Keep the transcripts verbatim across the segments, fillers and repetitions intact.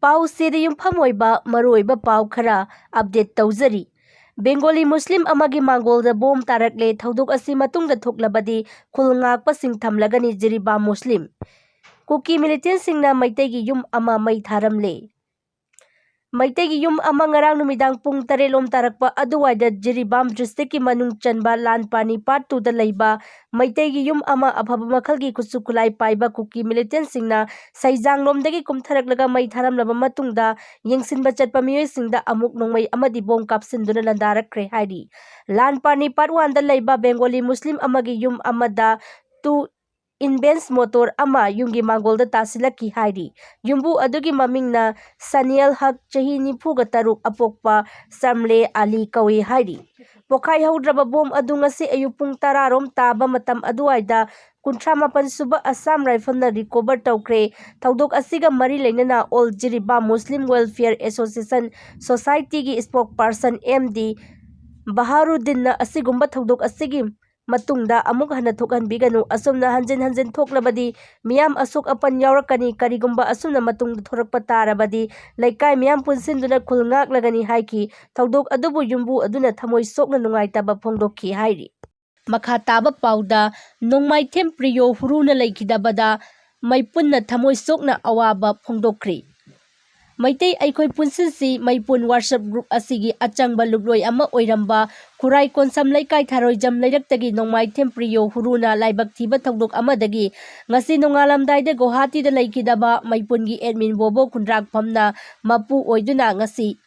ꯄꯥꯎꯁꯤꯗ ꯌꯨꯝꯐꯝ ꯑꯣꯏꯕ ꯃꯔꯨꯑꯣꯏꯕ ꯄꯥꯎ ꯈꯔ ꯑꯞꯗꯦꯠ ꯇꯧꯖꯔꯤ꯫ ꯕꯦꯡꯒꯣꯂꯤ ꯃꯨꯁꯂꯤꯝ ꯑꯃꯒꯤ ꯃꯥꯡꯒꯣꯜꯗ ꯕꯣꯝ ꯇꯥꯔꯛꯂꯦ꯫ ꯊꯧꯗꯣꯛ ꯑꯁꯤ ꯃꯇꯨꯡꯗ ꯊꯣꯛꯂꯕꯗꯤ ꯈꯨꯜ ꯉꯥꯛꯄꯁꯤꯡ ꯊꯝꯂꯒꯅꯤ ꯖꯤꯔꯤꯕꯥꯝ ꯃꯨꯁꯂꯤꯝ꯫ ꯀꯨꯀꯤ ꯃꯤꯂꯤꯇꯦꯟꯁꯤꯡꯅ ꯃꯩꯇꯩꯒꯤ ꯌꯨꯝ ꯑꯃ ꯃꯩ ꯊꯥꯔꯝꯂꯦ꯫ ꯃꯩꯇꯩꯒꯤ ꯌꯨꯝ ꯑꯃ ꯉꯔꯥꯡ ꯅꯨꯃꯤꯗꯥꯡ ꯄꯨꯡ ꯇꯔꯦꯠ ꯂꯣꯝ ꯇꯥꯔꯛꯄ ꯑꯗꯨꯋꯥꯏꯗ ꯖꯤꯔꯤꯕꯥꯝ ꯗꯤꯁꯇ꯭ꯔꯤꯛꯀꯤ ꯃꯅꯨꯡ ꯆꯟꯕ ꯂꯥꯟꯄꯥꯅꯤ ꯄꯥꯔꯠ ꯇꯨꯗ ꯂꯩꯕ ꯃꯩꯇꯩꯒꯤ ꯌꯨꯝ ꯑꯃ ꯑꯐꯕ ꯃꯈꯜꯒꯤ ꯈꯨꯠꯁꯨ ꯈꯨꯠꯂꯥꯏ ꯄꯥꯏꯕ ꯀꯨꯀꯤ ꯃꯤꯂꯤꯇꯦꯟꯁꯤꯡꯅ ꯁꯩꯖꯥꯡꯂꯣꯝꯗꯒꯤ ꯀꯨꯝꯊꯔꯛꯂꯒ ꯃꯩ ꯊꯥꯔꯝꯂꯕ ꯃꯇꯨꯡꯗ ꯌꯦꯡꯁꯤꯟꯕ ꯆꯠꯄ ꯃꯤꯑꯣꯏꯁꯤꯡꯗ ꯑꯃꯨꯛ ꯅꯣꯡꯃꯩ ꯑꯃꯗꯤ ꯕꯣꯝ ꯀꯥꯞꯁꯤꯟꯗꯨꯅ ꯂꯥꯟꯗꯥꯔꯛꯈ꯭ꯔꯦ ꯍꯥꯏꯔꯤ꯫ ꯂꯥꯟꯄꯥꯅꯤ ꯄꯥꯔꯠ ꯋꯥꯟꯗ ꯂꯩꯕ ꯕꯦꯡꯒꯣꯂꯤ ꯃꯨꯁꯂꯤꯝ ꯑꯃꯒꯤ ꯌꯨꯝ ꯑꯃꯗ ꯇꯨ ꯏꯟꯕꯦꯟꯁ ꯃꯣꯇꯣꯔ ꯑꯃ ꯌꯨꯝꯒꯤ ꯃꯥꯡꯒꯣꯜꯗ ꯇꯥꯁꯤꯜꯂꯛꯈꯤ ꯍꯥꯏꯔꯤ꯫ ꯌꯨꯝꯕꯨ ꯑꯗꯨꯒꯤ ꯃꯃꯤꯡꯅ ꯁꯅꯤꯌꯜ ꯍꯛ, ꯆꯍꯤ ꯅꯤꯐꯨꯒ ꯇꯔꯨꯛ, ꯑꯄꯣꯛꯄ ꯆꯝꯂꯦ ꯑꯂꯤ ꯀꯧꯏ ꯍꯥꯏꯔꯤ꯫ ꯄꯣꯈꯥꯏꯍꯧꯗ꯭ꯔꯕ ꯕꯣꯝ ꯑꯗꯨ ꯉꯁꯤ ꯑꯌꯨꯛ ꯄꯨꯡ ꯇꯔꯥ ꯔꯣꯝ ꯇꯥꯕ ꯃꯇꯝ ꯑꯗꯨꯋꯥꯏꯗ ꯀꯨꯟꯊ꯭ꯔꯥ ꯃꯥꯄꯟ ꯁꯨꯕ ꯑꯁꯥꯝ ꯔꯥꯏꯐꯜꯅ ꯔꯤꯀꯣꯚꯔ ꯇꯧꯈ꯭ꯔꯦ꯫ ꯊꯧꯗꯣꯛ ꯑꯁꯤꯒ ꯃꯔꯤ ꯂꯩꯅꯅ ꯑꯣꯜ ꯖꯤꯔꯤꯕꯥꯝ ꯃꯨꯁꯂꯤꯝ ꯋꯦꯜꯐꯤꯌꯔ ꯑꯦꯁꯣꯁꯤꯌꯦꯁꯟ ꯁꯣꯁꯥꯏꯇꯤꯒꯤ ꯁ꯭ꯄꯣꯛꯄꯔꯁꯟ ꯑꯦꯝ ꯗꯤ ꯕꯍꯥꯔꯨꯗꯤꯟꯅ ꯑꯁꯤꯒꯨꯝꯕ ꯊꯧꯗꯣꯛ ꯑꯁꯤꯒꯤ ꯃꯇꯨꯡꯗ ꯑꯃꯨꯛ ꯍꯟꯅ ꯊꯣꯛꯍꯟꯕꯤꯒꯅꯨ꯫ ꯑꯁꯨꯝꯅ ꯍꯟꯖꯤꯟ ꯍꯟꯖꯤꯟ ꯊꯣꯛꯂꯕꯗꯤ ꯃꯤꯌꯥꯝ ꯑꯁꯣꯛ ꯑꯄꯟ ꯌꯥꯎꯔꯛꯀꯅꯤ꯫ ꯀꯔꯤꯒꯨꯝꯕ ꯑꯁꯨꯝꯅ ꯃꯇꯨꯡꯗ ꯊꯣꯔꯛꯄ ꯇꯥꯔꯕꯗꯤ ꯂꯩꯀꯥꯏ ꯃꯤꯌꯥꯝ ꯄꯨꯟꯁꯤꯟꯗꯨꯅ ꯈꯨꯜ ꯉꯥꯛꯂꯒꯅꯤ ꯍꯥꯏꯈꯤ꯫ ꯊꯧꯗꯣꯛ ꯑꯗꯨꯕꯨ ꯌꯨꯝꯕꯨ ꯑꯗꯨꯅ ꯊꯃꯣꯏ ꯁꯣꯛꯅ ꯅꯨꯡꯉꯥꯏꯇꯕ ꯐꯣꯡꯗꯣꯛꯈꯤ ꯍꯥꯏꯔꯤ꯫ ꯃꯈꯥ ꯇꯥꯕ ꯄꯥꯎꯗ ꯅꯣꯡꯃꯥꯏꯊꯦꯝ ꯄ꯭ꯔꯤꯌꯣ ꯍꯨꯔꯨꯅ ꯂꯩꯈꯤꯗꯕꯗ ꯃꯩꯄꯨꯟꯅ ꯊꯃꯣꯏ ꯁꯣꯛꯅ ꯑꯋꯥꯕ ꯐꯣꯡꯗꯣꯛꯈ꯭ꯔꯤ꯫ ꯃꯩꯇꯩ ꯑꯩꯈꯣꯏ ꯄꯨꯟꯁꯤꯟꯁꯤ ꯃꯩꯄꯨꯟ WhatsApp group ꯑꯁꯤꯒꯤ ꯑꯆꯪꯕ ꯂꯨꯞꯂꯣꯏ ꯑꯃ ꯑꯣꯏꯔꯝꯕ ꯈꯨꯔꯥꯏ ꯀꯣꯟꯁꯝ ꯂꯩꯀꯥꯏ ꯊꯥꯔꯣꯏꯖꯝ ꯂꯩꯔꯛꯇꯒꯤ ꯅꯣꯡꯃꯥꯏꯊꯦꯝ ꯄ꯭ꯔꯤꯌꯣ ꯍꯨꯔꯨꯅ ꯂꯥꯏꯕꯛ ꯊꯤꯕ ꯊꯧꯗꯣꯛ ꯑꯃꯗꯒꯤ ꯉꯁꯤ ꯅꯣꯡꯉꯥꯜꯂꯝꯗꯥꯏꯗ ꯒꯨꯋꯥꯍꯥꯇꯤꯗ ꯂꯩꯈꯤꯗꯕ ꯃꯩꯄꯨꯟꯒꯤ admin ꯕꯣꯕꯣ ꯈꯨꯟꯗ꯭ꯔꯥꯛꯐꯝꯅ ꯃꯄꯨ ꯑꯣꯏꯗꯨꯅ ꯉꯁꯤ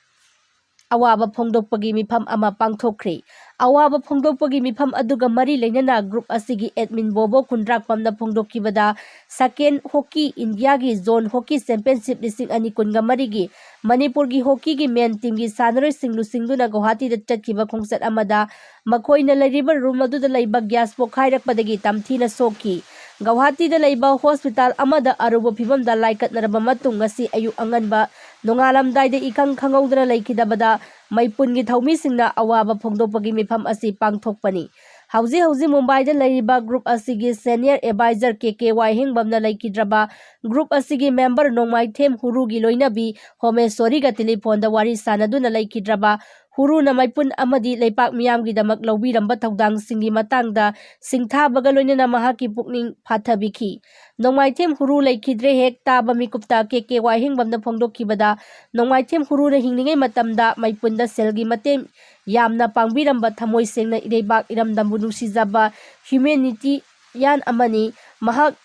ꯑꯋꯥꯕ ꯐꯣꯡꯗꯣꯛꯄꯒꯤ ꯃꯤꯐꯝ ꯑꯃ ꯄꯥꯡꯊꯣꯛꯈ꯭ꯔꯦ꯫ ꯑꯋꯥꯕ ꯐꯣꯡꯗꯣꯛꯄꯒꯤ ꯃꯤꯐꯝ ꯑꯗꯨꯒ ꯃꯔꯤ ꯂꯩꯅꯅ group ꯑꯁꯤꯒꯤ admin ꯕꯣꯕꯣ ꯈꯨꯟꯗ꯭ꯔꯥꯛꯄꯝꯅ ꯐꯣꯡꯗꯣꯛꯈꯤꯕꯗ, ꯁꯀꯦꯟ ꯍꯣꯀꯤ ꯏꯟꯗꯤꯌꯥꯒꯤ ꯖꯣꯟ ꯍꯣꯀꯤ ꯆꯦꯝꯄꯤꯌꯟꯁꯤꯞ ꯂꯤꯁꯤꯡ ꯑꯅꯤ ꯀꯨꯟꯒ ꯃꯔꯤꯒꯤ ꯃꯅꯤꯄꯨꯔꯒꯤ ꯍꯣꯀꯤꯒꯤ men teamꯒꯤ ꯁꯥꯟꯅꯔꯣꯏꯁꯤꯡ ꯂꯨꯆꯤꯡꯗꯨꯅ ꯒꯨꯋꯥꯍꯥꯇꯤꯗ ꯆꯠꯈꯤꯕ ꯈꯣꯡꯆꯠ ꯑꯃꯗ ꯃꯈꯣꯏꯅ ꯂꯩꯔꯤꯕ room ꯑꯗꯨꯗ ꯂꯩꯕ gas ꯄꯣꯈꯥꯏꯔꯛꯄꯗꯒꯤ ꯇꯝꯊꯤꯅ ꯁꯣꯛꯈꯤ꯫ ꯒꯨꯋꯥꯍꯥꯇꯤꯗ ꯂꯩꯕ hospital ꯑꯃꯗ ꯑꯔꯨꯕ ꯐꯤꯚꯝꯗ ꯂꯥꯏꯀꯠꯅꯔꯕ ꯃꯇꯨꯡ ꯉꯁꯤ ꯑꯌꯨꯛ ꯑꯉꯟꯕ ꯅꯣꯡꯉꯥꯜꯂꯝꯗꯥꯏꯗ ꯏꯈꯪ ꯈꯪꯍꯧꯗꯅ ꯂꯩꯈꯤꯗꯕꯗ ꯃꯩꯄꯨꯟꯒꯤ ꯊꯧꯃꯤꯁꯤꯡꯅ ꯑꯋꯥꯕ ꯐꯣꯡꯗꯣꯛꯄꯒꯤ ꯃꯤꯐꯝ ꯑꯁꯤ ꯄꯥꯡꯊꯣꯛꯄꯅꯤ꯫ ꯍꯧꯖꯤꯛ ꯍꯧꯖꯤꯛ ꯃꯨꯝꯕꯥꯏꯗ ꯂꯩꯔꯤꯕ group ꯑꯁꯤꯒꯤ senior advisor ꯀꯦ ꯀꯦ ꯋꯥꯏ ꯍꯤꯡꯕꯝꯅ ꯂꯩꯈꯤꯗ꯭ꯔꯕ group ꯑꯁꯤꯒꯤ member ꯅꯣꯡꯃꯥꯏꯊꯦꯝ ꯍꯨꯔꯨꯒꯤ ꯂꯣꯏꯅꯕꯤ ꯍꯣꯃꯦꯁꯣꯔꯤꯒ telephone ꯗ ꯋꯥꯔꯤ ꯁꯥꯟꯅꯗꯨꯅ ꯂꯩꯈꯤꯗ꯭ꯔꯕ ꯍꯨꯔꯨꯅ ꯃꯩꯄꯨꯟ ꯑꯃꯗꯤ ꯂꯩꯄꯥꯛ ꯃꯤꯌꯥꯝꯒꯤꯗꯃꯛ ꯂꯧꯕꯤꯔꯝꯕ ꯊꯧꯗꯥꯡꯁꯤꯡꯒꯤ ꯃꯇꯥꯡꯗ ꯁꯤꯡꯊꯥꯕꯒ ꯂꯣꯏꯅꯅ ꯃꯍꯥꯛꯀꯤ ꯄꯨꯛꯅꯤꯡ ꯐꯥꯊꯕꯤꯈꯤ꯫ ꯅꯣꯡꯃꯥꯏꯊꯦꯝ ꯍꯨꯔꯨ ꯂꯩꯈꯤꯗ꯭ꯔꯦ ꯍꯦꯛ ꯇꯥꯕ ꯃꯤꯀꯨꯞꯇ ꯀꯦ ꯀꯦ ꯋꯥꯏ ꯍꯤꯡꯕꯝꯅ ꯐꯣꯡꯗꯣꯛꯈꯤꯕꯗ, ꯅꯣꯡꯃꯥꯏꯊꯦꯝ ꯍꯨꯔꯨꯅ ꯍꯤꯡꯂꯤꯉꯩ ꯃꯇꯝꯗ ꯃꯩꯄꯨꯟꯗ ꯁꯦꯜꯒꯤ ꯃꯇꯦꯡ ꯌꯥꯝꯅ ꯄꯥꯡꯕꯤꯔꯝꯕ ꯊꯃꯣꯏ ꯁꯦꯡꯅ ꯏꯔꯩꯕꯥꯛ ꯏꯔꯝꯗꯝꯕꯨ ꯅꯨꯡꯁꯤꯖꯕ humanitarian ꯑꯃꯅꯤ꯫ ꯃꯍꯥꯛ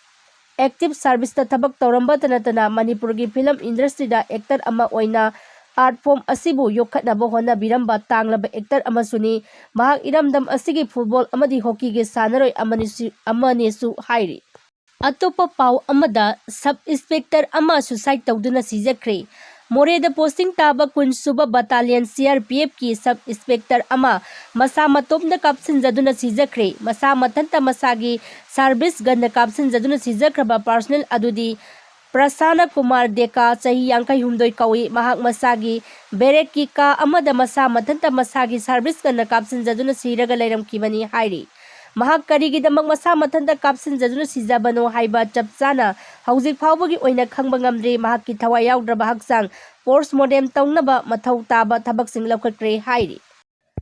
active service ꯇ ꯊꯕꯛ ꯇꯧꯔꯝꯕꯇ ꯅꯠꯇꯅ ꯃꯅꯤꯄꯨꯔꯒꯤ film industry ꯗ actor ꯑꯃ ꯑꯣꯏꯅ art form ꯑꯁꯤꯕꯨ ꯌꯣꯛꯈꯠꯅꯕ ꯍꯣꯠꯅꯕꯤꯔꯝꯕ ꯇꯥꯡꯂꯕ actor ꯑꯃꯁꯨꯅꯤ꯫ ꯃꯍꯥꯛ ꯏꯔꯝꯗꯝ ꯑꯁꯤꯒꯤ football ꯑꯃꯗꯤ hockey ꯒꯤ ꯁꯥꯟꯅꯔꯣꯏ ꯑꯃꯅꯤꯁꯨ-, ꯑꯃꯅꯦꯁꯨ ꯍꯥꯏꯔꯤ꯫ ꯑꯇꯣꯞꯄ ꯄꯥꯎ ꯑꯃꯗ, sub inspector ꯑꯃ suicide ꯇꯧꯗꯨꯅ ꯁꯤꯖꯈ꯭ꯔꯦ꯫ ꯃꯣꯔꯦꯗ posting ꯇꯥꯕ ꯀꯨꯟ ꯁꯨꯕ battalion C R P F ꯀꯤ sub inspector ꯑꯃ ꯃꯁꯥ ꯃꯇꯣꯝꯇ ꯀꯥꯞꯁꯤꯟꯖꯗꯨꯅ ꯁꯤꯖꯈ꯭ꯔꯦ꯫ ꯃꯁꯥ ꯃꯊꯟꯇ ꯃꯁꯥꯒꯤ service gun ꯅ ꯀꯥꯞꯁꯤꯟꯖꯗꯨꯅ ꯁꯤꯖꯈ꯭ꯔꯕ personnel ꯑꯗꯨꯗꯤ ꯄ꯭ꯔꯁꯥꯅ ꯀꯨꯃꯥꯔ ꯗꯦꯀꯥ, ꯆꯍꯤ ꯌꯥꯡꯈꯩ ꯍꯨꯝꯗꯣꯏ ꯀꯧꯏ꯫ ꯃꯍꯥꯛ ꯃꯁꯥꯒꯤ barrack ꯀꯤ ꯀꯥ ꯑꯃꯗ ꯃꯁꯥ ꯃꯊꯟꯇ ꯃꯁꯥꯒꯤ service gun ꯅ ꯀꯥꯞꯁꯤꯟꯖꯗꯨꯅ ꯁꯤꯔꯒ ꯂꯩꯔꯝꯈꯤꯕꯅꯤ ꯍꯥꯏꯔꯤ꯫ ꯃꯍꯥꯛ ꯀꯔꯤꯒꯤꯗꯃꯛ ꯃꯁꯥ ꯃꯊꯟꯇ ꯀꯥꯞꯁꯤꯟꯖꯗꯨꯅ ꯁꯤꯖꯕꯅꯣ ꯍꯥꯏꯕ ꯆꯞ ꯆꯥꯅ ꯍꯧꯖꯤꯛ ꯐꯥꯎꯕꯒꯤ ꯑꯣꯏꯅ ꯈꯪꯕ ꯉꯝꯗ꯭ꯔꯤ꯫ ꯃꯍꯥꯛꯀꯤ ꯊꯋꯥꯏ ꯌꯥꯎꯗ꯭ꯔꯕ ꯍꯛꯆꯥꯡ post mortem ꯇꯧꯅꯕ ꯃꯊꯧ ꯇꯥꯕ ꯊꯕꯛꯁꯤꯡ ꯂꯧꯈꯠꯈ꯭ꯔꯦ ꯍꯥꯏꯔꯤ꯫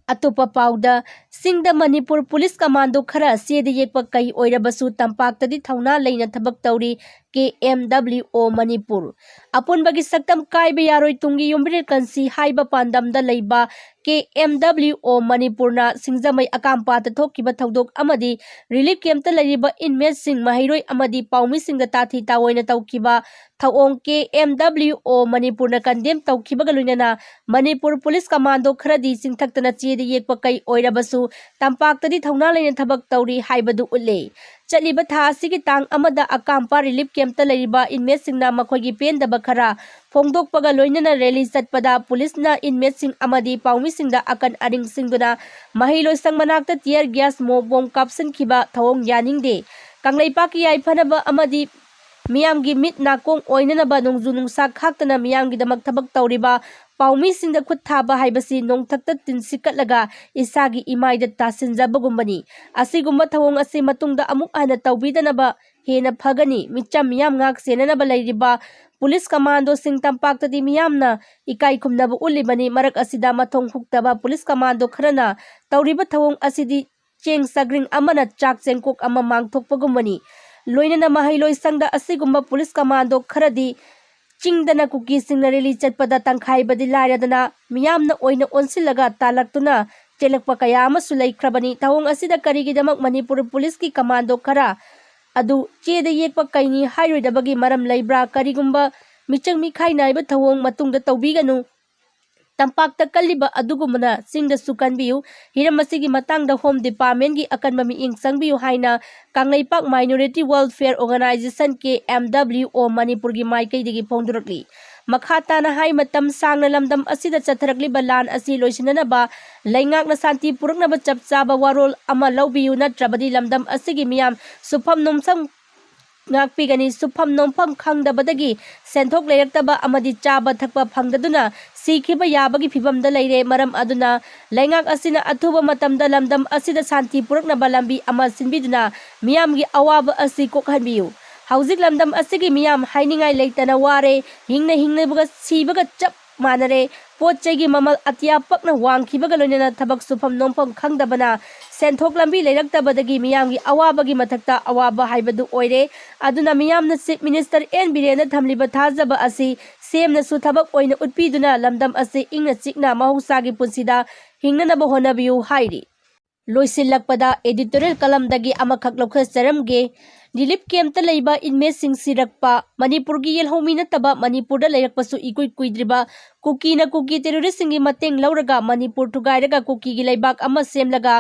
ꯑꯇꯣꯞꯄ ꯄꯥꯎꯗ, ꯆꯤꯡꯗ ꯃꯅꯤꯄꯨꯔ police commando ꯈꯔ ꯆꯦꯗ ꯌꯦꯛꯄ ꯀꯩ ꯑꯣꯏꯔꯕꯁꯨ ꯇꯝꯄꯥꯛꯇꯗꯤ ꯊꯧꯅꯥ ꯂꯩꯅ ꯊꯕꯛ ꯇꯧꯔꯤ, K M W O Manipur. ꯑꯄꯨꯟꯕꯒꯤ ꯁꯛꯇꯝ ꯀꯥꯏꯕ ꯌꯥꯔꯣꯏ, ꯇꯨꯡꯒꯤ ꯌꯨꯝꯕꯤꯔꯦꯜ ꯀꯟꯁꯤ ꯍꯥꯏꯕ ꯄꯥꯟꯗꯝꯗ ꯂꯩꯕ K M W O ꯃꯅꯤꯄꯨꯔꯅ ꯁꯤꯡꯖꯃꯩ ꯑꯀꯥꯝꯄꯥꯠꯇ ꯊꯣꯛꯈꯤꯕ ꯊꯧꯗꯣꯛ ꯑꯃꯗꯤ relief camp ꯇ ꯂꯩꯔꯤꯕ inmate ꯁꯤꯡ, ꯃꯍꯩꯔꯣꯏ ꯑꯃꯗꯤ ꯄꯥꯎꯃꯤꯁꯤꯡꯗ ꯇꯥꯊꯤ ꯇꯥꯑꯣꯏꯅ ꯇꯧꯈꯤꯕ ꯊꯧꯑꯣꯡ K M W O ꯃꯅꯤꯄꯨꯔꯅ condemn ꯇꯧꯈꯤꯕꯒ ꯂꯣꯏꯅꯅ ꯃꯅꯤꯄꯨꯔ police commando ꯈꯔꯗꯤ ꯆꯤꯡꯊꯛꯇꯅ ꯆꯦꯗ ꯌꯦꯛꯄ ꯀꯩ ꯑꯣꯏꯔꯕꯁꯨ ꯇꯝꯄꯥꯛꯇꯗꯤ ꯊꯧꯅꯥ ꯂꯩꯅ ꯊꯕꯛ ꯇꯧꯔꯤ ꯍꯥꯏꯕꯗꯨ ꯎꯠꯂꯦ꯫ ꯆꯠꯂꯤꯕ ꯊꯥ ꯑꯁꯤꯒꯤ ꯇꯥꯡ ꯑꯃꯗ ꯑꯀꯥꯝꯄꯥ relief camp ꯇ ꯂꯩꯔꯤꯕ inmate ꯁꯤꯡꯅ ꯃꯈꯣꯏꯒꯤ ꯄꯦꯟꯗꯕ ꯈꯔ ꯐꯣꯡꯗꯣꯛꯄꯒ ꯂꯣꯏꯅꯅ rally ꯆꯠꯄꯗ police ꯅ inmate ꯁꯤꯡ ꯑꯃꯗꯤ ꯄꯥꯎꯃꯤꯁꯤꯡꯗ ꯑꯀꯟ ꯑꯔꯤꯡ ꯁꯤꯡꯗꯨꯅ ꯃꯍꯩ ꯂꯣꯏꯁꯪ ꯃꯅꯥꯛꯇ tear gas, ꯃꯣꯞ ꯕꯣꯝ ꯀꯥꯞꯁꯤꯟꯈꯤꯕ ꯊꯧꯑꯣꯡ ꯌꯥꯅꯤꯡꯗꯦ꯫ ꯀꯪꯂꯩꯄꯥꯛꯀꯤ ꯌꯥꯏꯐꯅꯕ ꯑꯃꯗꯤ ꯃꯤꯌꯥꯝꯒꯤ ꯃꯤꯠ ꯅꯥꯀꯣꯡ ꯑꯣꯏꯅꯅꯕ ꯅꯣꯡꯖꯨ ꯅꯨꯡꯁꯥ ꯈꯥꯛꯇꯅ ꯃꯤꯌꯥꯝꯒꯤꯗꯃꯛ ꯊꯕꯛ ꯇꯧꯔꯤꯕ ꯄꯥꯎꯃꯤꯁꯤꯡꯗ ꯈꯨꯠ ꯊꯥꯕ ꯍꯥꯏꯕꯁꯤ ꯅꯣꯡꯊꯛꯇ ꯇꯤꯟ ꯁꯤꯠꯀꯠꯂꯒ ꯏꯁꯥꯒꯤ ꯏꯃꯥꯏꯗ ꯇꯥꯁꯤꯟꯖꯕꯒꯨꯝꯕꯅꯤ꯫ ꯑꯁꯤꯒꯨꯝꯕ ꯊꯧꯑꯣꯡ ꯑꯁꯤ ꯃꯇꯨꯡꯗ ꯑꯃꯨꯛ ꯍꯟꯅ ꯇꯧꯕꯤꯗꯅꯕ ꯍꯦꯟꯅ ꯐꯒꯅꯤ꯫ ꯃꯤꯆꯝ ꯃꯤꯌꯥꯝ ꯉꯥꯛ ꯁꯦꯟꯅꯅꯕ ꯂꯩꯔꯤꯕ ꯄꯨꯂꯤꯁ ꯀꯃꯥꯟꯗꯣꯁꯤꯡ ꯇꯝꯄꯥꯛꯇꯗꯤ ꯃꯤꯌꯥꯝꯅ ꯏꯀꯥꯏ ꯈꯨꯝꯅꯕ ꯎꯠꯂꯤꯕꯅꯤ꯫ ꯃꯔꯛ ꯑꯁꯤꯗ ꯃꯊꯣꯡ ꯍꯨꯛꯇꯕ ꯄꯨꯂꯤꯁ ꯀꯃꯥꯟꯗꯣ ꯈꯔꯅ ꯇꯧꯔꯤꯕ ꯊꯧꯑꯣꯡ ꯑꯁꯤꯗꯤ ꯆꯦꯡ ꯆꯒ꯭ꯔꯤꯡ ꯑꯃꯅ ꯆꯥꯛ ꯆꯦꯡꯀꯣꯛ ꯑꯃ ꯃꯥꯡꯊꯣꯛꯄꯒꯨꯝꯕꯅꯤ꯫ ꯂꯣꯏꯅꯅ ꯃꯍꯩꯂꯣꯏ ꯁꯪꯗ ꯑꯁꯤꯒꯨꯝꯕ ꯄꯨꯂꯤꯁ ꯀꯃꯥꯟꯗꯣ ꯈꯔꯗꯤ ꯆꯤꯡꯗꯅ ꯀꯨꯀꯤꯁꯤꯡꯅ ꯔꯦꯂꯤ ꯆꯠꯄꯗ ꯇꯪꯈꯥꯏꯕꯗꯤ ꯂꯥꯏꯔꯗꯅ ꯃꯤꯌꯥꯝꯅ ꯑꯣꯏꯅ ꯑꯣꯟꯁꯤꯜꯂꯒ ꯇꯥꯜꯂꯛꯇꯨꯅ ꯆꯦꯜꯂꯛꯄ ꯀꯌꯥ ꯑꯃꯁꯨ ꯂꯩꯈ꯭ꯔꯕꯅꯤ꯫ ꯊꯧꯑꯣꯡ ꯑꯁꯤꯗ ꯀꯔꯤꯒꯤꯗꯃꯛ ꯃꯅꯤꯄꯨꯔ ꯄꯨꯂꯤꯁꯀꯤ ꯀꯃꯥꯟꯗꯣ ꯈꯔ ꯑꯗꯨ ꯆꯦꯗ ꯌꯦꯛꯄ ꯀꯩꯅꯤ ꯍꯥꯏꯔꯣꯏꯗꯕꯒꯤ ꯃꯔꯝ ꯂꯩꯕ꯭ꯔꯥ? ꯀꯔꯤꯒꯨꯝꯕ ꯃꯤꯆꯪ ꯃꯤꯈꯥꯏ ꯅꯥꯏꯕ ꯊꯧꯑꯣꯡ ꯃꯇꯨꯡꯗ ꯇꯧꯕꯤꯒꯅꯨ꯫ ꯇꯝꯄꯥꯛꯇ ꯀꯜꯂꯤꯕ ꯑꯗꯨꯒꯨꯝꯕꯅ ꯆꯤꯡꯗꯁꯨ ꯀꯟꯕꯤꯌꯨ꯫ ꯍꯤꯔꯝ ꯑꯁꯤꯒꯤ ꯃꯇꯥꯡꯗ ꯍꯣꯝ ꯗꯤꯄꯥꯔꯠꯃꯦꯟꯒꯤ ꯑꯀꯟꯕ ꯃꯤꯠꯌꯦꯡ ꯆꯪꯕꯤꯌꯨ ꯍꯥꯏꯅ ꯀꯪꯂꯩꯄꯥꯛ ꯃꯥꯏꯅꯣꯔꯤꯇꯤ ꯋꯦꯜꯐꯤꯌꯔ ꯑꯣꯔꯒꯅꯥꯏꯖꯦꯁꯟ, ꯀꯦ ꯑꯦꯝ ꯗꯕ꯭ꯂꯤꯎ ꯑꯣ, ꯃꯅꯤꯄꯨꯔꯒꯤ ꯃꯥꯏꯀꯩꯗꯒꯤ ꯐꯣꯡꯗꯣꯔꯛꯂꯤ꯫ ꯃꯈꯥ ꯇꯥꯅ ꯍꯥꯏ, ꯃꯇꯝ ꯁꯥꯡꯅ ꯂꯝꯗꯝ ꯑꯁꯤꯗ ꯆꯠꯊꯔꯛꯂꯤꯕ ꯂꯥꯟ ꯑꯁꯤ ꯂꯣꯏꯁꯤꯟꯅꯅꯕ ꯂꯩꯉꯥꯛꯅ ꯁꯥꯟꯇꯤ ꯄꯨꯔꯛꯅꯕ ꯆꯞ ꯆꯥꯕ ꯋꯥꯔꯣꯜ ꯑꯃ ꯂꯧꯕꯤꯌꯨ, ꯅꯠꯇ꯭ꯔꯕꯗꯤ ꯂꯝꯗꯝ ꯑꯁꯤꯒꯤ ꯃꯤꯌꯥꯝ ꯁꯨꯐꯝ ꯅꯣꯝꯐꯝ ꯉꯥꯛꯄꯤꯒꯅꯤ꯫ ꯁꯨꯐꯝ ꯅꯣꯝꯐꯝ ꯈꯪꯗꯕꯗꯒꯤ ꯁꯦꯟꯊꯣꯛ ꯂꯩꯔꯛꯇꯕ ꯑꯃꯗꯤ ꯆꯥꯕ ꯊꯛꯄ ꯐꯪꯗꯗꯨꯅ ꯁꯤꯈꯤꯕ ꯌꯥꯕꯒꯤ ꯐꯤꯚꯝꯗ ꯂꯩꯔꯦ꯫ ꯃꯔꯝ ꯑꯗꯨꯅ ꯂꯩꯉꯥꯛ ꯑꯁꯤꯅ ꯑꯊꯨꯕ ꯃꯇꯝꯗ ꯂꯝꯗꯝ ꯑꯁꯤꯗ ꯁꯥꯟꯇꯤ ꯄꯨꯔꯛꯅꯕ ꯂꯝꯕꯤ ꯑꯃ ꯁꯤꯟꯕꯤꯗꯨꯅ ꯃꯤꯌꯥꯝꯒꯤ ꯑꯋꯥꯕ ꯑꯁꯤ ꯀꯣꯛꯍꯟꯕꯤꯌꯨ꯫ ꯍꯧꯖꯤꯛ ꯂꯝꯗꯝ ꯑꯁꯤꯒꯤ ꯃꯤꯌꯥꯝ ꯍꯥꯏꯅꯤꯡꯉꯥꯏ ꯂꯩꯇꯅ ꯋꯥꯔꯦ꯫ ꯍꯤꯡꯅ ꯍꯤꯡꯅꯕꯒ ꯁꯤꯕꯒ ꯆꯞ ꯃꯥꯟꯅꯔꯦ꯫ ꯄꯣꯠ ꯆꯩꯒꯤ ꯃꯃꯜ ꯑꯇꯤꯌꯥ ꯄꯛꯅ ꯋꯥꯡꯈꯤꯕꯒ ꯂꯣꯏꯅꯅ ꯊꯕꯛ ꯁꯨꯐꯝ ꯅꯣꯝꯐꯝ ꯈꯪꯗꯕꯅ ꯁꯦꯟꯊꯣꯛ ꯂꯝꯕꯤ ꯂꯩꯔꯛꯇꯕꯗꯒꯤ ꯃꯤꯌꯥꯝꯒꯤ ꯑꯋꯥꯕꯒꯤ ꯃꯊꯛꯇ ꯑꯋꯥꯕ ꯍꯥꯏꯕꯗꯨ ꯑꯣꯏꯔꯦ꯫ ꯑꯗꯨꯅ ꯃꯤꯌꯥꯝꯅ ꯆꯤꯐ ꯃꯤꯅꯤꯁꯇꯔ ꯑꯦꯟ ꯕꯤꯔꯦꯟꯗ ꯊꯝꯂꯤꯕ ꯊꯥꯖꯕ ꯑꯁꯤ ꯁꯤ ꯑꯦꯝꯅꯁꯨ ꯊꯕꯛ ꯑꯣꯏꯅ ꯎꯠꯄꯤꯗꯨꯅ ꯂꯝꯗꯝ ꯑꯁꯤ ꯏꯪꯅ ꯆꯤꯛꯅ ꯃꯍꯧꯁꯥꯒꯤ ꯄꯨꯟꯁꯤꯗ ꯍꯤꯡꯅꯅꯕ ꯍꯣꯠꯅꯕꯤꯌꯨ ꯍꯥꯏꯔꯤ꯫ ꯂꯣꯏꯁꯤꯜꯂꯛꯄꯗ editorial columnꯗꯒꯤ ꯑꯃꯈꯛ ꯂꯧꯈꯠꯆꯔꯝꯒꯦ꯫ ꯔꯤꯂꯤꯐ ꯀꯦꯝꯞꯇ ꯂꯩꯕ ꯏꯟꯃꯦꯠꯁꯤꯡ ꯁꯤꯔꯛꯄ꯫ ꯃꯅꯤꯄꯨꯔꯒꯤ ꯌꯦꯜꯍꯧꯃꯤ ꯅꯠꯇꯕ ꯃꯅꯤꯄꯨꯔꯗ ꯂꯩꯔꯛꯄꯁꯨ ꯏꯀꯨꯏ ꯀꯨꯏꯗ꯭ꯔꯤꯕ ꯀꯨꯀꯤꯅ ꯀꯨꯀꯤ ꯇꯦꯔꯣꯔꯤꯁꯁꯤꯡꯒꯤ ꯃꯇꯦꯡ ꯂꯧꯔꯒ ꯃꯅꯤꯄꯨꯔ ꯊꯨꯒꯥꯏꯔꯒ ꯀꯨꯀꯤꯒꯤ ꯂꯩꯕꯥꯛ ꯑꯃ ꯁꯦꯝꯂꯒ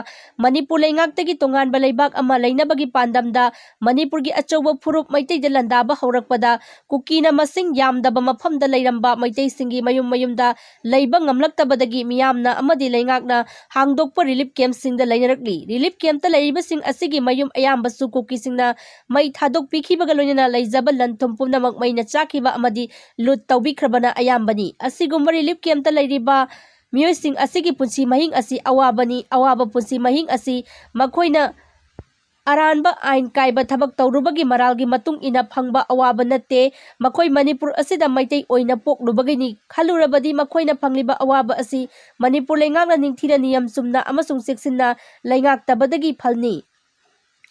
ꯃꯅꯤꯄꯨꯔ ꯂꯩꯉꯥꯛꯇꯒꯤ ꯇꯣꯉꯥꯟꯕ ꯂꯩꯕꯥꯛ ꯑꯃ ꯂꯩꯅꯕꯒꯤ ꯄꯥꯟꯗꯝꯗ ꯃꯅꯤꯄꯨꯔꯒꯤ ꯑꯆꯧꯕ ꯐꯨꯔꯨꯞ ꯃꯩꯇꯩꯗ ꯂꯥꯟꯗꯥꯕ ꯍꯧꯔꯛꯄꯗ ꯀꯨꯀꯤꯅ ꯃꯁꯤꯡ ꯌꯥꯝꯗꯕ ꯃꯐꯝꯗ ꯂꯩꯔꯝꯕ ꯃꯩꯇꯩꯁꯤꯡꯒꯤ ꯃꯌꯨꯝ ꯃꯌꯨꯝꯗ ꯂꯩꯕ ꯉꯝꯂꯛꯇꯕꯗꯒꯤ ꯃꯤꯌꯥꯝꯅ ꯑꯃꯗꯤ ꯂꯩꯉꯥꯛꯅ ꯍꯥꯡꯗꯣꯛꯄ ꯔꯤꯂꯤꯐ ꯀꯦꯝꯞꯁꯤꯡꯗ ꯂꯩꯅꯔꯛꯂꯤ꯫ ꯔꯤꯂꯤꯐ ꯀꯦꯝꯞꯇ ꯂꯩꯔꯤꯕꯁꯤꯡ ꯑꯁꯤꯒꯤ ꯃꯌꯨꯝ ꯑꯌꯥꯝꯕꯁꯨ ꯀꯨꯀꯤꯁꯤꯡꯅ ꯃꯩ ꯊꯥꯗꯣꯛꯄꯤꯈꯤꯕꯒ ꯂꯣꯏꯅꯅ ꯂꯩꯖꯕ ꯂꯟ ꯊꯨꯝ ꯄꯨꯝꯅꯃꯛ ꯃꯩꯅ ꯆꯥꯛꯈꯤꯕ ꯑꯃꯗꯤ ꯂꯨꯠ ꯇꯧꯕꯤꯈ꯭ꯔꯕꯅ ꯑꯌꯥꯝꯕꯅꯤ꯫ ꯑꯁꯤꯒꯨꯝꯕ ꯔꯤꯂꯤꯐ ꯀꯦꯝꯞꯇ ꯂꯩꯔꯤꯕ ꯃꯤꯑꯣꯏꯁꯤꯡ ꯑꯁꯤꯒꯤ ꯄꯨꯟꯁꯤ ꯃꯍꯤꯡ ꯑꯁꯤ ꯑꯋꯥꯕꯅꯤ꯫ ꯑꯋꯥꯕ ꯄꯨꯟꯁꯤ ꯃꯍꯤꯡ ꯑꯁꯤ ꯃꯈꯣꯏꯅ ꯑꯔꯥꯟꯕ ꯑꯥꯏꯟ ꯀꯥꯏꯕ ꯊꯕꯛ ꯇꯧꯔꯨꯕꯒꯤ ꯃꯔꯥꯜꯒꯤ ꯃꯇꯨꯡ ꯏꯟꯅ ꯐꯪꯕ ꯑꯋꯥꯕ ꯅꯠꯇꯦ꯫ ꯃꯈꯣꯏ ꯃꯅꯤꯄꯨꯔ ꯑꯁꯤꯗ ꯃꯩꯇꯩ ꯑꯣꯏꯅ ꯄꯣꯛꯂꯨꯕꯒꯤꯅꯤ꯫ ꯈꯜꯂꯨꯔꯕꯗꯤ ꯃꯈꯣꯏꯅ ꯐꯪꯂꯤꯕ ꯑꯋꯥꯕ ꯑꯁꯤ ꯃꯅꯤꯄꯨꯔ ꯂꯩꯉꯥꯛꯅ ꯅꯤꯡꯊꯤꯅ ꯅꯤꯌꯝ ꯆꯨꯝꯅ ꯑꯃꯁꯨꯡ ꯆꯦꯛꯁꯤꯟꯅ ꯂꯩꯉꯥꯛꯇꯕꯗꯒꯤ ꯐꯜꯅꯤ꯫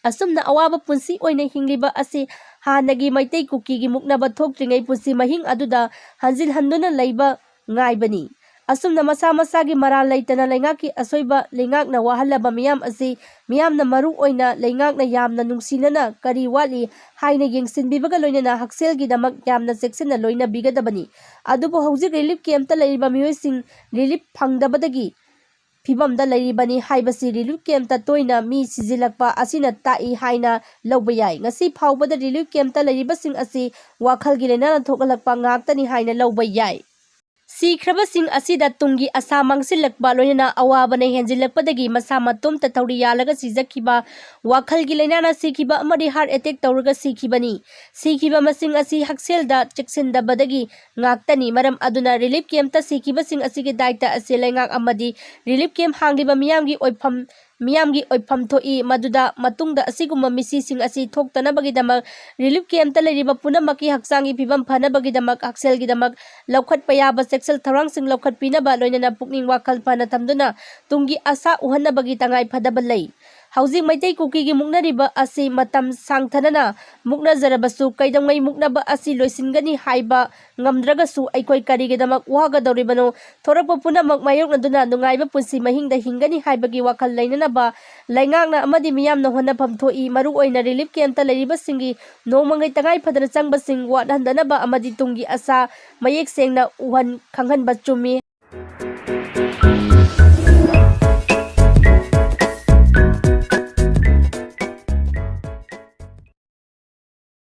ꯑꯁꯨꯝꯅ ꯑꯋꯥꯕ ꯄꯨꯟꯁꯤ ꯑꯣꯏꯅ ꯍꯤꯡꯂꯤꯕ ꯑꯁꯤ ꯍꯥꯟꯅꯒꯤ ꯃꯩꯇꯩ ꯀꯨꯀꯤꯒꯤ ꯃꯨꯛꯅꯕ ꯊꯣꯛꯇ꯭ꯔꯤꯉꯩ ꯄꯨꯟꯁꯤ ꯃꯍꯤꯡ ꯑꯗꯨꯗ ꯍꯟꯖꯤꯜꯍꯟꯗꯨꯅ ꯂꯩꯕ ꯉꯥꯏꯕꯅꯤ꯫ ꯑꯁꯨꯝꯅ ꯃꯁꯥ ꯃꯁꯥꯒꯤ ꯃꯔꯥꯜ ꯂꯩꯇꯅ ꯂꯩꯉꯥꯛꯀꯤ ꯑꯁꯣꯏꯕ ꯂꯩꯉꯥꯛꯅ ꯋꯥꯍꯜꯂꯕ ꯃꯤꯌꯥꯝ ꯑꯁꯤ ꯃꯤꯌꯥꯝꯅ ꯃꯔꯨ ꯑꯣꯏꯅ ꯂꯩꯉꯥꯛꯅ ꯌꯥꯝꯅ ꯅꯨꯡꯁꯤꯅꯅ ꯀꯔꯤ ꯋꯥꯠꯂꯤ ꯍꯥꯏꯅ ꯌꯦꯡꯁꯤꯟꯕꯤꯕꯒ ꯂꯣꯏꯅꯅ ꯍꯛꯁꯦꯜꯒꯤꯗꯃꯛ ꯌꯥꯝꯅ ꯆꯦꯛꯁꯤꯟꯅ ꯂꯣꯏꯅꯕꯤꯒꯗꯕꯅꯤ꯫ ꯑꯗꯨꯕꯨ ꯍꯧꯖꯤꯛ ꯔꯤꯂꯤꯐ ꯀꯦꯝꯞꯇ ꯂꯩꯔꯤꯕ ꯃꯤꯑꯣꯏꯁꯤꯡ ꯔꯤꯂꯤꯐ ꯐꯪꯗꯕꯗꯒꯤ ꯐꯤꯕꯝꯗ ꯂꯩꯔꯤꯕꯅꯤ ꯍꯥꯏꯕꯁꯤ ꯔꯤꯂꯤꯐ ꯀꯦꯝꯞꯇ ꯇꯣꯏꯅ ꯃꯤ ꯁꯤꯖꯤꯜꯂꯛꯄ ꯑꯁꯤꯅ ꯇꯥꯛꯏ ꯍꯥꯏꯅ ꯂꯧꯕ ꯌꯥꯏ꯫ ꯉꯁꯤ ꯐꯥꯎꯕꯗ ꯔꯤꯂꯤꯐ ꯀꯦꯝꯞꯇ ꯂꯩꯔꯤꯕꯁꯤꯡ ꯑꯁꯤ ꯋꯥꯈꯜꯒꯤ ꯂꯥꯏꯅꯥꯅ ꯊꯣꯛꯍꯜꯂꯛꯄ ꯉꯥꯛꯇꯅꯤ ꯍꯥꯏꯅ ꯂꯧꯕ ꯌꯥꯏ꯫ ꯁꯤꯈ꯭ꯔꯕꯁꯤꯡ ꯑꯁꯤꯗ ꯇꯨꯡꯒꯤ ꯑꯁꯥ ꯃꯥꯡꯁꯤꯜꯂꯛꯄ ꯂꯣꯏꯅꯅ ꯑꯋꯥꯕꯅ ꯍꯦꯟꯖꯤꯜꯂꯛꯄꯗꯒꯤ ꯃꯁꯥ ꯃꯇꯣꯝꯇ ꯊꯧꯔꯤ ꯌꯥꯜꯂꯒ ꯁꯤꯖꯈꯤꯕ, ꯋꯥꯈꯜꯒꯤ ꯂꯥꯏꯅꯥꯅ ꯁꯤꯈꯤꯕ ꯑꯃꯗꯤ ꯍꯥꯔꯠ ꯑꯦꯇꯦꯛ ꯇꯧꯔꯒ ꯁꯤꯈꯤꯕꯅꯤ꯫ ꯁꯤꯈꯤꯕ ꯃꯁꯤꯡ ꯑꯁꯤ ꯍꯛꯁꯦꯜꯗ ꯆꯦꯛꯁꯤꯟꯗꯕꯗꯒꯤ ꯉꯥꯛꯇꯅꯤ꯫ ꯃꯔꯝ ꯑꯗꯨꯅ ꯔꯤꯂꯤꯐ ꯀꯦꯝꯞꯇ ꯁꯤꯈꯤꯕꯁꯤꯡ ꯑꯁꯤꯒꯤ ꯗꯥꯏꯇ ꯑꯁꯤ ꯂꯩꯉꯥꯛ ꯑꯃꯗꯤ ꯔꯤꯂꯤꯐ ꯀꯦꯝꯞ ꯍꯥꯡꯂꯤꯕ ꯃꯤꯌꯥꯝꯒꯤ ꯑꯣꯏꯐꯝ, ꯃꯤꯌꯥꯝꯒꯤ ꯑꯣꯏꯐꯝ ꯊꯣꯛꯏ꯫ ꯃꯗꯨꯗ ꯃꯇꯨꯡꯗ ꯑꯁꯤꯒꯨꯝꯕ ꯃꯤꯁꯤꯁꯤꯡ ꯑꯁꯤ ꯊꯣꯛꯇꯅꯕꯒꯤꯗꯃꯛ ꯔꯤꯂꯤꯐ ꯀꯦꯝꯞꯇ ꯂꯩꯔꯤꯕ ꯄꯨꯝꯅꯃꯛꯀꯤ ꯍꯛꯆꯥꯡꯒꯤ ꯐꯤꯕꯝ ꯐꯅꯕꯒꯤꯗꯃꯛ, ꯍꯛꯁꯦꯜꯒꯤꯗꯃꯛ ꯂꯧꯈꯠꯄ ꯌꯥꯕ ꯆꯦꯛꯁꯤꯜ ꯊꯧꯔꯥꯡꯁꯤꯡ ꯂꯧꯈꯠꯄꯤꯅꯕ ꯂꯣꯏꯅꯅ ꯄꯨꯛꯅꯤꯡ ꯋꯥꯈꯜ ꯐꯅ ꯊꯝꯗꯨꯅ ꯇꯨꯡꯒꯤ ꯑꯁꯥ ꯎꯍꯟꯅꯕꯒꯤ ꯇꯉꯥꯏ ꯐꯗꯕ ꯂꯩ꯫ ꯍꯧꯖꯤꯛ ꯃꯩꯇꯩ ꯀꯨꯀꯤꯒꯤ ꯃꯨꯛꯅꯔꯤꯕ ꯑꯁꯤ ꯃꯇꯝ ꯁꯥꯡꯊꯅꯅ ꯃꯨꯛꯅꯖꯔꯕꯁꯨ ꯀꯩꯗꯧꯉꯩ ꯃꯨꯛꯅꯕ ꯑꯁꯤ ꯂꯣꯏꯁꯤꯟꯒꯅꯤ ꯍꯥꯏꯕ ꯉꯝꯗ꯭ꯔꯒꯁꯨ ꯑꯩꯈꯣꯏ ꯀꯔꯤꯒꯤꯗꯃꯛ ꯋꯥꯒꯗꯧꯔꯤꯕꯅꯣ? ꯊꯣꯔꯛꯄ ꯄꯨꯝꯅꯃꯛ ꯃꯥꯌꯣꯛꯅꯗꯨꯅ ꯅꯨꯡꯉꯥꯏꯕ ꯄꯨꯟꯁꯤ ꯃꯍꯤꯡꯗ ꯍꯤꯡꯒꯅꯤ ꯍꯥꯏꯕꯒꯤ ꯋꯥꯈꯜ ꯂꯩꯅꯅꯕ ꯂꯩꯉꯥꯛꯅ ꯑꯃꯗꯤ ꯃꯤꯌꯥꯝꯅ ꯍꯣꯠꯅꯐꯝ ꯊꯣꯛꯏ꯫ ꯃꯔꯨꯑꯣꯏꯅ ꯔꯤꯂꯤꯐ ꯀꯦꯝꯞꯇ ꯂꯩꯔꯤꯕꯁꯤꯡꯒꯤ ꯅꯣꯡꯃꯒꯤ ꯇꯉꯥꯏ ꯐꯗꯅ ꯆꯪꯕꯁꯤꯡ ꯋꯥꯠꯍꯟꯗꯅꯕ ꯑꯃꯗꯤ ꯇꯨꯡꯒꯤ ꯑꯁꯥ ꯃꯌꯦꯛ ꯁꯦꯡꯅ ꯎꯍꯟ ꯈꯪꯍꯟꯕ ꯆꯨꯝꯃꯤ꯫